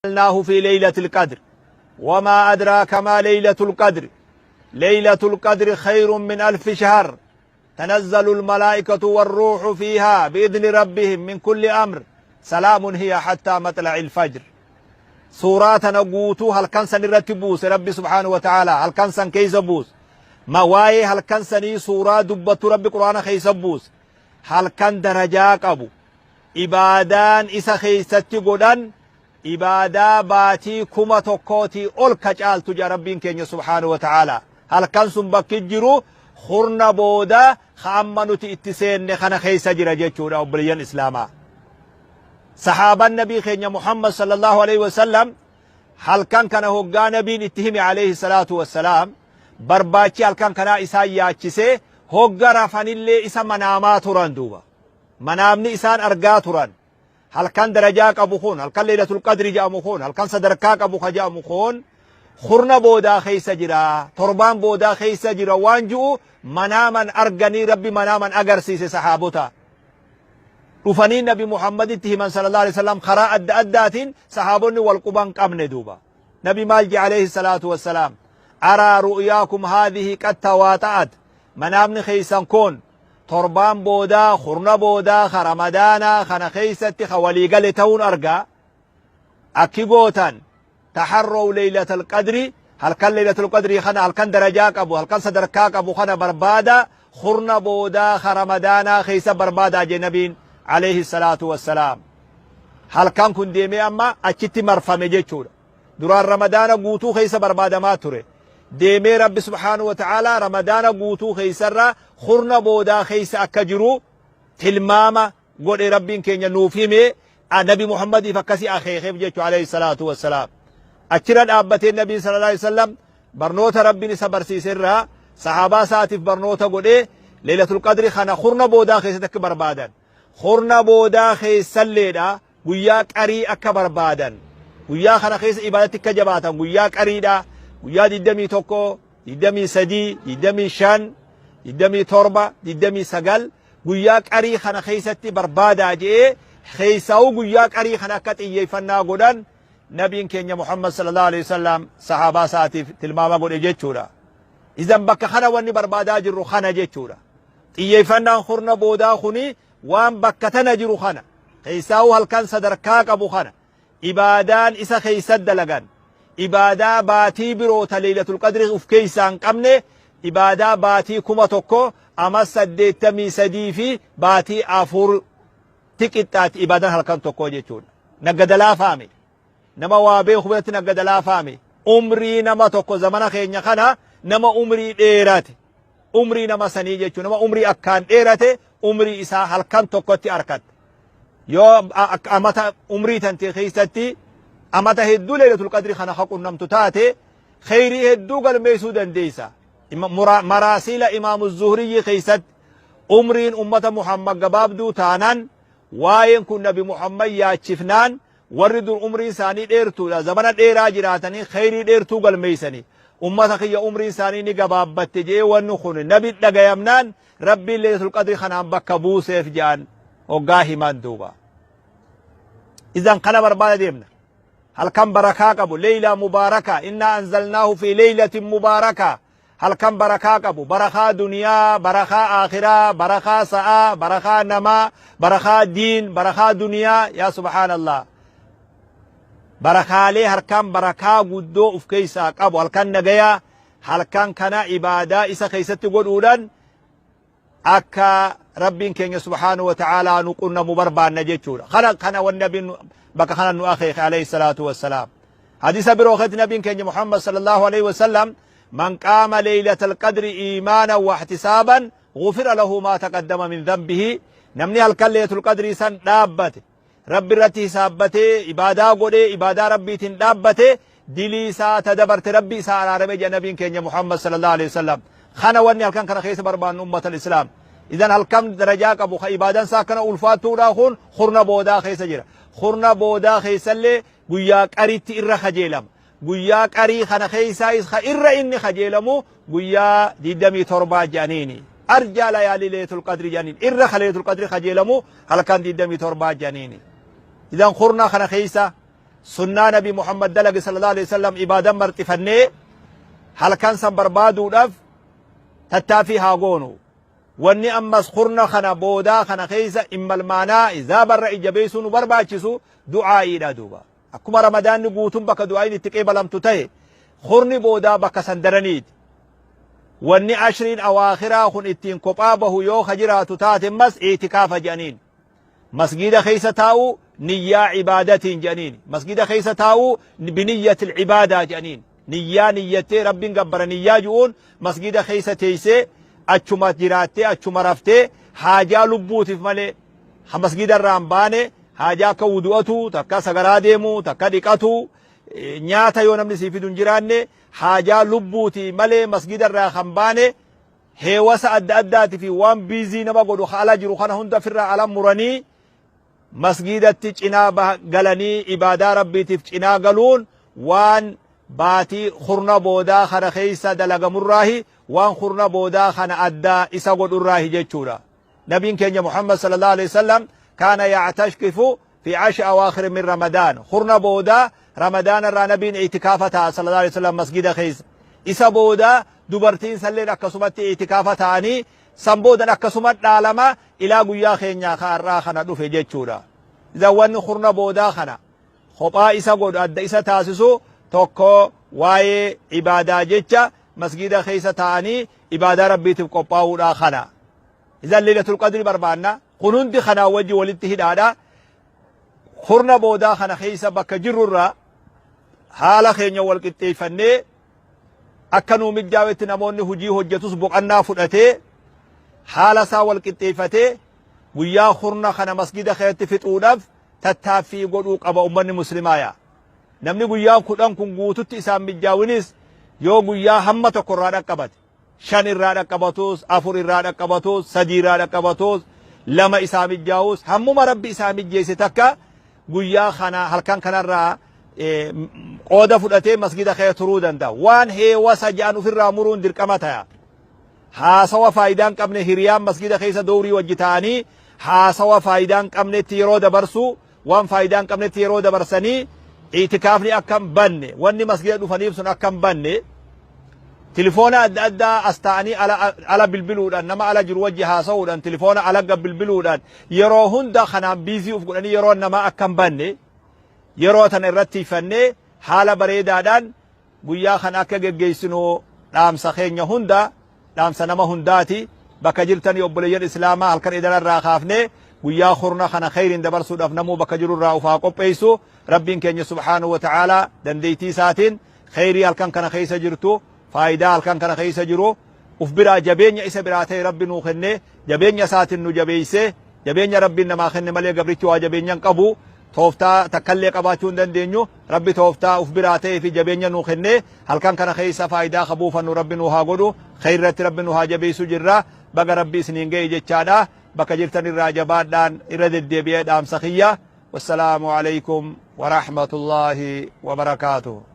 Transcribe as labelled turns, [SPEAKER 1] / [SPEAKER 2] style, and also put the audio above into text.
[SPEAKER 1] أنزلناه في ليلة القدر وما أدراك ما ليلة القدر ليلة القدر خير من ألف شهر تنزل الملائكة والروح فيها بإذن ربهم من كل أمر سلام هي حتى مطلع الفجر. Suuraa tana guutuu halkan san irratti buuse Rabbi subhaanahu wa ta'ala, halkan san keessa buuse. Ma waa'ee halkan sanii suuraa dubbattu Rabbi Qur'aana keessa buuse. Halkan darajaa qabu, ibaadaan isa keessatti godhan ibaadaa baatii 1000tii ol ka caaltu jaa Rabbiin keenya subhaanahu wa ta'ala. Halkan sun bakki jiru kurna booda ka amma nuti itti seenne kana keessa jira jechuudha. Obboleeyyan islaamaa, sahaaban nabii keenya Muhammad sallallahu alaihi wasallam halkan kana hoggaa nabiin itti hime alayhi salaatu wassalaam, barbaachi halkan kanaa isaan yaachisee hogga rafanillee isa manaamaa turan. Duuba manaamni isaan argaa turan, halkan darajaa qabu kun, halkan leelatul qadri jedhamu kun, halkan sadarkaa qabu ka jedhamu kun kurna boodaa keessa jira, torbaan boodaa keessa jira waan ji'u manaaman arganii Rabbi manaaman agarsiise. Sahaabota dhufanii Nabi Muhammaditti himan sallallahu alaihi wasallam karaa adda addaatiin. Sahaabonni wal quban qabne. Duuba Nabi maal je alayhi salaatu wassalaam? "أرى رؤياكم هذه قد تواطأت." Manaamni keeysan kun torbaan boodaa, kurna boodaa ka Ramadaanaa kana keeysatti ka waliigale ta'uun argaa. Akki gootan, تحروا ليلة القدر, halkan leeylatul qadrii kana, halkan darajaa qabu, halkan sadarkaa qabu kana barbaada, kurna boodaa ka Ramadaanaa keeysa barbaadaa je nabiin alayhi salaatu wassalaam. Halkan kun deemee amma achitti marfame jechuudha. Duraan Ramadaana guutuu keeysa barbaadamaa ture. Deemee Rabbi subhaanahu wa ta'aalaa Ramadaana guutuu keeysarra kurna boodaa keeysa akka jiru tilmaama godhe. Rabbiin keenya nuuf hime, Nabi Muhammadiif akkasii akeekeef jechuu alayhi salaatu wassalaam. Achirra dhaabbatee nabiin sallallahu alayhi wasallam barnoota Rabbiin isa barsiise irraa sahaabaa isaatiif barnoota godhee, leelatul qadri kana kurna boodaa keessatti akka barbaadan, kurna boodaa keessalleedha guyyaa qarii akka barbaadan, guyyaa kana keessa ibaadatti akka jabaatan. Guyyaa qariidha, guyyaa 21, 23, 25, 27, 29, guyyaa qarii kana keessatti barbaadaa je'ee, keessaa'uu guyyaa qarii kana akka xiyyeeffannaa godhan nabiin keenya Muhammad sallallahu alaihi wasallam sahaabaa isaatiif tilmaama godhe jechuudha. Idan bakka kana wanni barbaadaa jirru kana jechuudha. Xiyyeeffannaan kurna boodaa kuni waan bakka tana jiru kana keessaa'uu, halkan sadarkaa qabu kana, ibaadaan isa keessa dalagan ibaadaa baatii biroo ta leeylatul qadri uf keessaa hin qabne, ibaadaa baatii 1083 fi baatii 4 ti qixxaati ibaadaan halkan tokko jechuudha. Naggada laafaame. Nama waa beeku biratti naggada laafaame. Umrii nama tokko, zamana keenya kana nama umrii dheerate, umrii nama sanii jechuudha, nama umrii akkaan dheerate umrii isaa halkan tokkotti arkatte. Yoo amata umrii tante keessatti amata hedduu leelatul qadri kana haqunnamtu taate, kheyrii hedduu galmeessuu dandeessa. Maraasiila Imaamu Zuhriyyi keessatti, umriin ummata Muhammad gabaabduu taanaan, waa'een kun Nabi Muhammad yaachifnaan, warri dur umriin isaanii dheertuudha, zamana dheeraa jiraatanii kheyrii dheertuu galmeessanii, ummata kiyya umriin isaanii ni gabaabbatte jee wanni kun nabi dhagayamnaan, Rabbiin leelatul qadri kanaan bakka buuseef jedhan hoggaa himan. Duuba idan kana barbaada deemna, halkan barakaa qabu, leeylaa mubaaraka. إنا أنزلناه في ليلة مباركة. Halkan barakaa qabu, barakaa duniyaa, barakaa aakhiraa, barakaa sa'aa, barakaa namaa, barakaa diin, barakaa duniyaa, yaa subhaanallah, barakaalee harkaan barakaa guddoo uf keessaa qabu, halkan nagayaa, halkan kana ibaadaa isa keessatti godhuudhaan akka Rabbiin keenya subhaanahu wa ta'aalaa nu qunnamu barbaanna jechuudha. Kana wanni nabiin bakka kana nu akeeke alayhi salaatu wassalaam. Hadiisa biroo keessatti nabiin keenya Muhammad sallallahu alayhi wasallam, "من قام ليلة القدر إيمانا واحتسابا غفر له ما تقدم من ذنبه." Namni halkan leelatul qadrii san dhaabbate, Rabbi irratti hisaabbatee ibaadaa godhee, ibaadaa Rabbiitiin dhaabbate, dilii isaa ta dabarte Rabbi isaa araarame jedha nabiin keenya Muhammad sallallahu alaihi wasallam. Kana wanni halkan kana keessa barbaannu, ummata islaam. Idan halkan darajaa qabu ka ibaadaan isaa akkana ulfaattuudha kun kurna boodaa keessa jira. Kurna boodaa keessallee guyyaa qariitti irra kajeelama. Guyyaa qarii kana keessaa ka irra inni kajeelamu guyyaa 27 jedhaniini. أرجى ليالي ليلة القدر jedhaniin, irra ka leelatul qadri kajeelamu halkan 27 jedhaniini. Idan kurna kana keessa Sunnaa Nabi Muhammad dalage sallallahu alaihi wasallam ibaadan marxifannee halkan san barbaaduudhaaf tattaaffii haa goonu. Wanni ammas kurna kana boodaa kana keessa immalmaanaa izaaba irra ijjabeessuu nu barbaachisu du'aa'iidha duuba. Akkuma Ramadaanni guutuun bakka du'aa'iin itti qeebalamtu ta'e, kurni boodaa bakka san daraniiti. Wanni ashriin awaakhiraa kun ittiin kophaa bahu yoo ka jiraatu taate ammas i'tikaafa jedhaniin. Masgiida keessa taa'uu niyyaa ibaadatiin jedhaniin. Masgiida keessa taa'uu biniyyatil ibaadaa jedhaniin. Niyyaa niyyattee Rabbiin gabbara niyyaa ju'uun masgiida keessa teessee achuma jiraattee achuma raftee haajaa lubbuutiif malee ha masgiida irraa hin baane, haajaa akka wudu'atu, takka sagaraa deemu, takka dhiqatu, nyaata yoo namni sii fidu hin jiraanne, haajaa lubbuutii malee masgiida irraa kan baane, heewasa adda addaatii fi waan biizii nama godhu ka ala jiru kana hunda ofirraa ala muranii masgiidatti cinaa galanii ibaadaa Rabbiitiif cinaa galuun waan baatii kurna boodaa kana keessa dalagamurraahi, waan kurna boodaa kana adda isa godhurraahi jechuudha. Nabiin keenya Muhammad sallallahu alaihi wasallam kaana ya'tashkifu fi ashri awaakhir min Ramadaan. Kurna boodaa Ramadaana irraa nabiin i'tikaafa ta'a sallallahu alaihi wasallam masgida keessa. Isa boodaa dubartiin salleen akkasumatti i'tikaafa ta'anii san boodan akkasuma dhaalama ilaa guyyaa keenyaa ka har'aa kana dhufe jechuudha. Idan wanni kurna boodaa kana kophaa isa godhu, adda isa taasisu, tokko waa'ee ibaadaa jecha masgida keessa taa'anii ibaadaa Rabbiitiif qophaa'uudha kana. Idan Lailatul Qadri barbaanna. Kun hundi kanaa wajji walitti hidhaadha. Kurna boodaa kana keessa bakka jirrurraa haala keenya wal qixxeeffannee akka nuu mijjaawetti namoonni hojii hojjetus boqannaa fudhatee haala isaa wal qixxeeffatee guyyaa kurna kana masgida keessatti fixuudhaaf tattaaffii godhuu qaba ummanni muslimaa yaa. Namni guyyaan 10 kun guututti isaan mijjaawinis yoo guyyaa hamma tokko irraa dhaqqabate, 5 irraa dhaqqabatus, 4 irraa dhaqqabatus, 3 irraa dhaqqabatus, 2 isaa mijjaawus, hammuma Rabbi isaa mijjeesse takka guyyaa kana halkan kanarraa qooda fudhatee masgida keessa turuu danda'a. Waan heewasa ja'an ofirraa muruun dirqama ta'a. Haasawa faayidaa hin qabne, hiriyaan masgida keessa dowrii wajji ta'anii haasawa faayidaa hin qabnetti yeroo dabarsuu, waan faayidaa hin qabnetti yeroo dabarsanii itikaafni akka hin banne, wanni masgida dhufaniif sun akka hin banne, tilifoona adda addaa as ta'anii ala bilbiluudhaan, nama ala jiru wajji haasa'uudhaan, tilifoona alagga bilbiluudhaan yeroo hunda kanaan biizii uf godhanii yeroo namaa akka hin banne, yeroo tana irratti tiifannee haala bareedaadhaan guyyaa kana akka geggeessinu dhaamsa keenya hunda, dhaamsa nama hundaati. Bakka jirtanii obboleeyyan islaamaa, halkan edana irraa kaafnee guyyaa kurna kana kheyriin dabarsuudhaaf namuu bakka jiru irraa uf haa qopheessu. Rabbiin keenya subhaanahu wa ta'aalaa dandeettii isaatiin kheyrii halkan kana keessa jirtu, faayidaa halkan kana keessa jiru uf biraa jabeenya isa biraa ta'e Rabbi nuu kenne, jabeenya isaatiin nu jabeesse. Jabeenya Rabbiin namaa kenne malee gabrichi waa jabeenya hin qabu. Tooftaa takkallee qabaachuu hin dandeenyu. Rabbi tooftaa uf biraa ta'ee fi jabeenya nuu kenne halkan kana keessa faayidaa ka buufannu Rabbi nuu haa godhu. Kheyrratti Rabbi nu haa jabeessu jirra. Baga Rabbi isiniin ga'e jechaadha. Bakka jirtan irraa jabaadhaan irra deddeebi'ee dhaamsa kiyya. Wassalaamu alaikum wa rahmatullaahi wa barakaatuh.